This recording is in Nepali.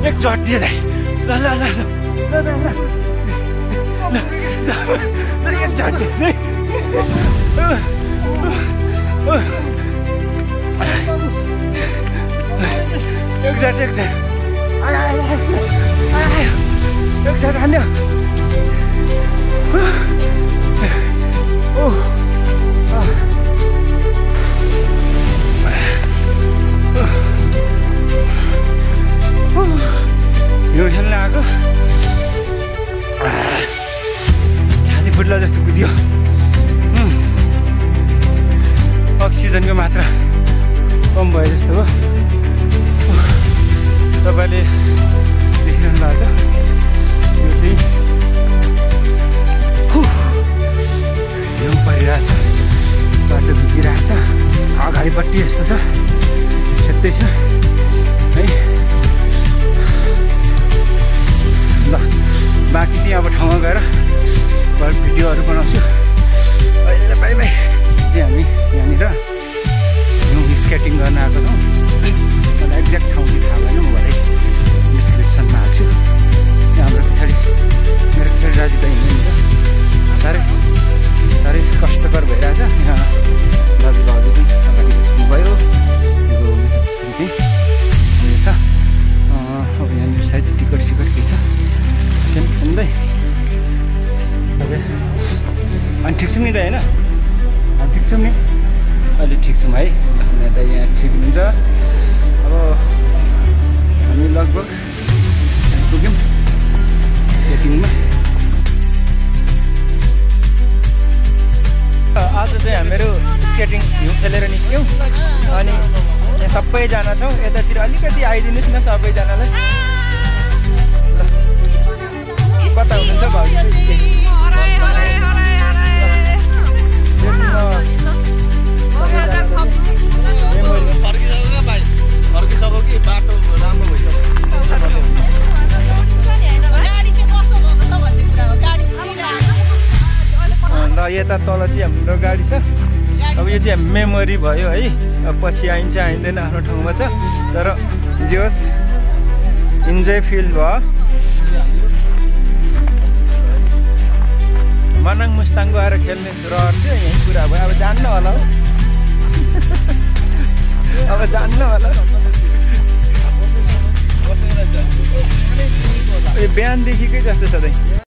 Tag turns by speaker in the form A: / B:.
A: एक चट दिए दाइ ल ल ल एक चट दिए एक चट एक चट हान्यो यो खेल्न आएको छाती फुट्ला जस्तो कुदियो अक्सिजनको मात्रा कम भयो जस्तो हो तपाईँले देखिरहनु भएको छ यो चाहिँ हिउँ परिरहेछ बाटो भिजिरहेछ अगाडिपट्टि यस्तो छ सेतै छ है ल बाँकी चाहिँ अब ठाउँमा गएर भिडियोहरू बनाउँछु अहिले बाई बाई चाहिँ हामी यहाँनिर हिउँ स्केटिङ गर्न आएको छौँ मलाई एक्ज्याक्ट ठाउँ चाहिँ थाहा भएन म भरे डिस्क्रिप्सनमा हाल्छु यहाँ हाम्रो पछाडि मेरो पछाडि दाजुभाइ हिँड्नुहुन्छ साह्रै साह्रै कष्टकर भइरहेछ यहाँ दाजुभाउजू चाहिँ अगाडि बस्नुभयो यो पछाडि चाहिँ उयो छ अब यहाँनिर सायद टिकट सिकट के छ अन्दै हजुर अनि ठिक छौँ नि त होइन हामी ठिक छौँ नि अहिले ठिक छौँ है दाइ यहाँ ठिक हुनुहुन्छ अब हामी लगभग पुग्यौँ स्केटिङमा आज चाहिँ हामीहरू स्केटिङ हिउँ खेलेर निस्क्यौँ अनि यहाँ सबैजना छौँ यतातिर अलिकति आइदिनुहोस् न सबैजनालाई कता हुनुहुन्छ भाउजू बाटो राम्रो ल यता तल चाहिँ हाम्रो गाडी छ अब यो चाहिँ मेमोरी भयो है अब पछि आइन्छ आइँदैन आफ्नो ठाउँमा छ तर जे होस् इन्जोय फिल भयो मनाङ मुस्ताङ गएर खेल्ने रहर थियो यहीँ कुरा भयो अब जान्न होला हो अब जान्न होला बिहानदेखिकै जस्तो छ